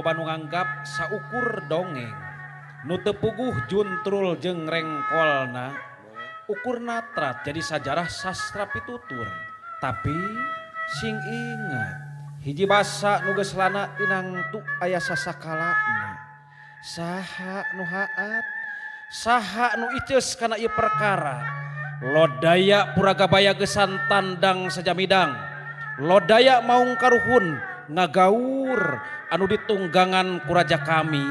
Loba nu nganggap saukur dongeng nu teu puguh juntrul jeung rengkolna ukur natrat jadi sajarah sastra pitutur. Tapi sing ingat hiji basa nu geus lana tinangtu aya sasakalana. Saha nu haat, saha nu iceus kana ieu perkara. Lodaya Puragabaya gesan tandang sajamidang. Lodaya maung karuhun ngagaur anu ditunggangan ku raja kami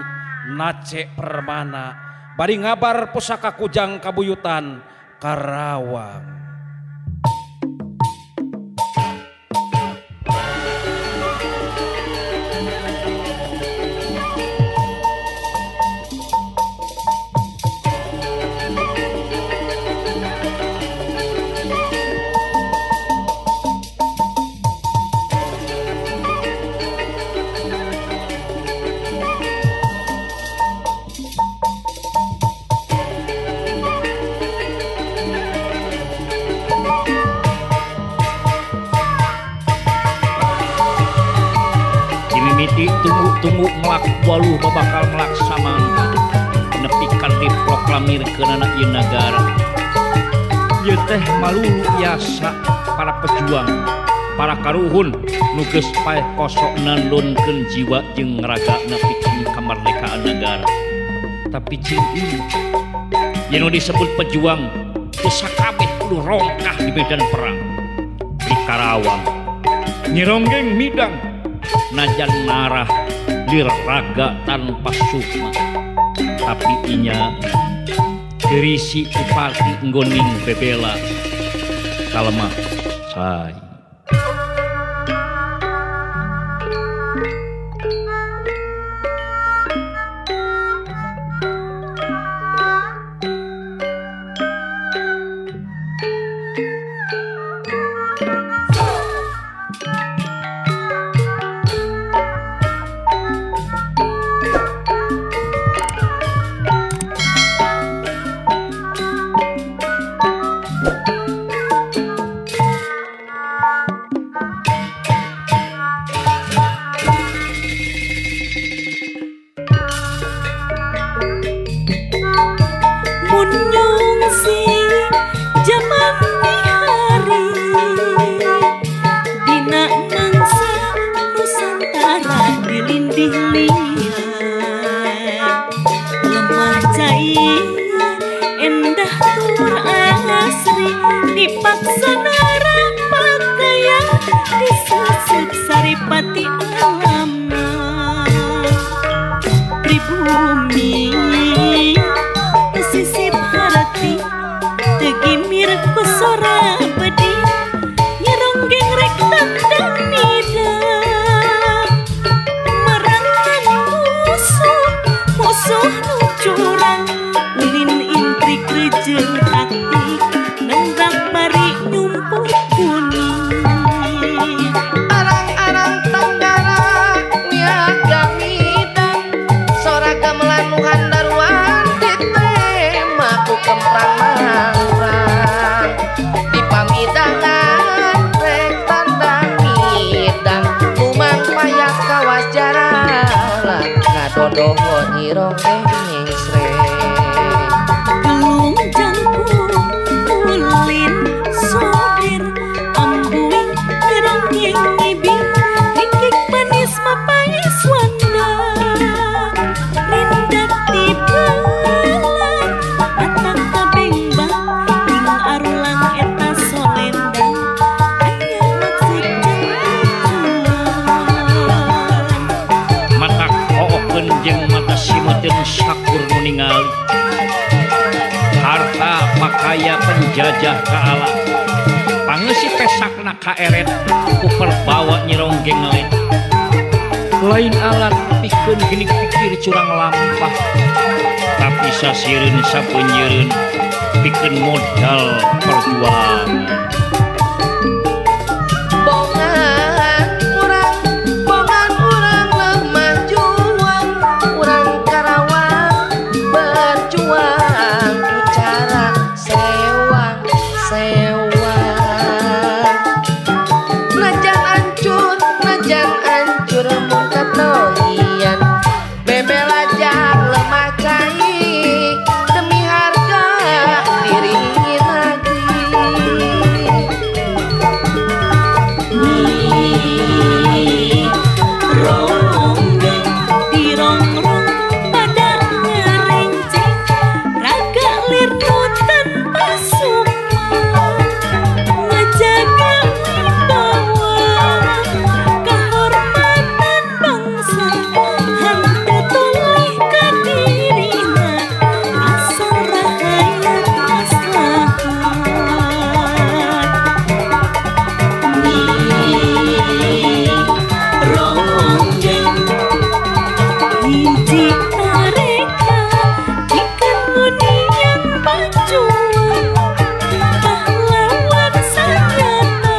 Nace Permana bari ngabar pusaka kujang kabuyutan Karawang. Tunggu-tunggu melak waluh bakal melak samangka nepikan diproklamirkeun anak ieu nagara. Ieu teh malulu yasa para pejuang, para karuhun nu geus paeh kosok nandonkeun jiwa jeung ragana pikeun kamardekaan nagara. Tapi cing ieu yen nu disebut pejuang teu sakabeh kudu rongkah di medan perang. Di Karawang nyironggeng midang najan narah liraga tanpa sukma, tapi inya gerisi upati nggoning bebela kalemah sai. Penjajah kaala pangeusi pesakna kaeret ku perbawa nyironggeng lain lain alat pikeun geuning pikir curang lampah tapi sasireun sapeunyereun pikeun modal perjuangan. Bongan urang lemah juang urang Karawang berjuang ku cara sewang najan ancur mun katohian. Hiji mereka ikan yang berjuang, pahlawan sanyata,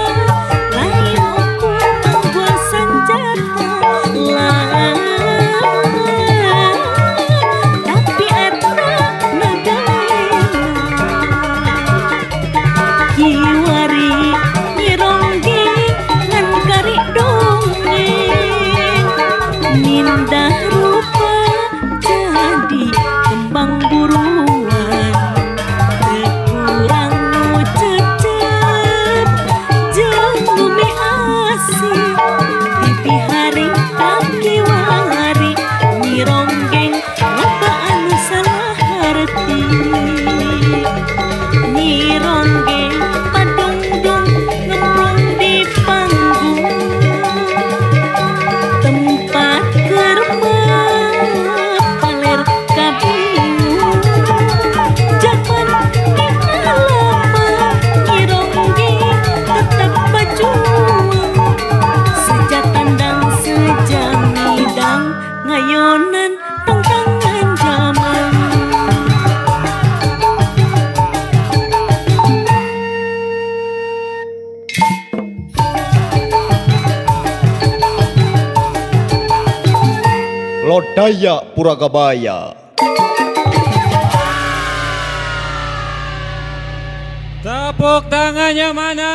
lain ukur manggul senjata lah, tapi eta nagawena. Kiwari Nyi Ronggeng ngan kari dongeng, mindah rupa jadi kembang buruan, teu kurang nu cecep jeung bumi asih. Ti hari ka kiwari Nyi Ronggeng loba anu salah harti. Nyi Ronggeng padungdung ngemprung di panggung, tempat keur paler kabingung. Jaman lama Nyi Ronggeng tetap bajuang, seja tandang seja midang ngayonan tangtangan jaman. Lodaya Puragabaya. Tepuk tangannya mana?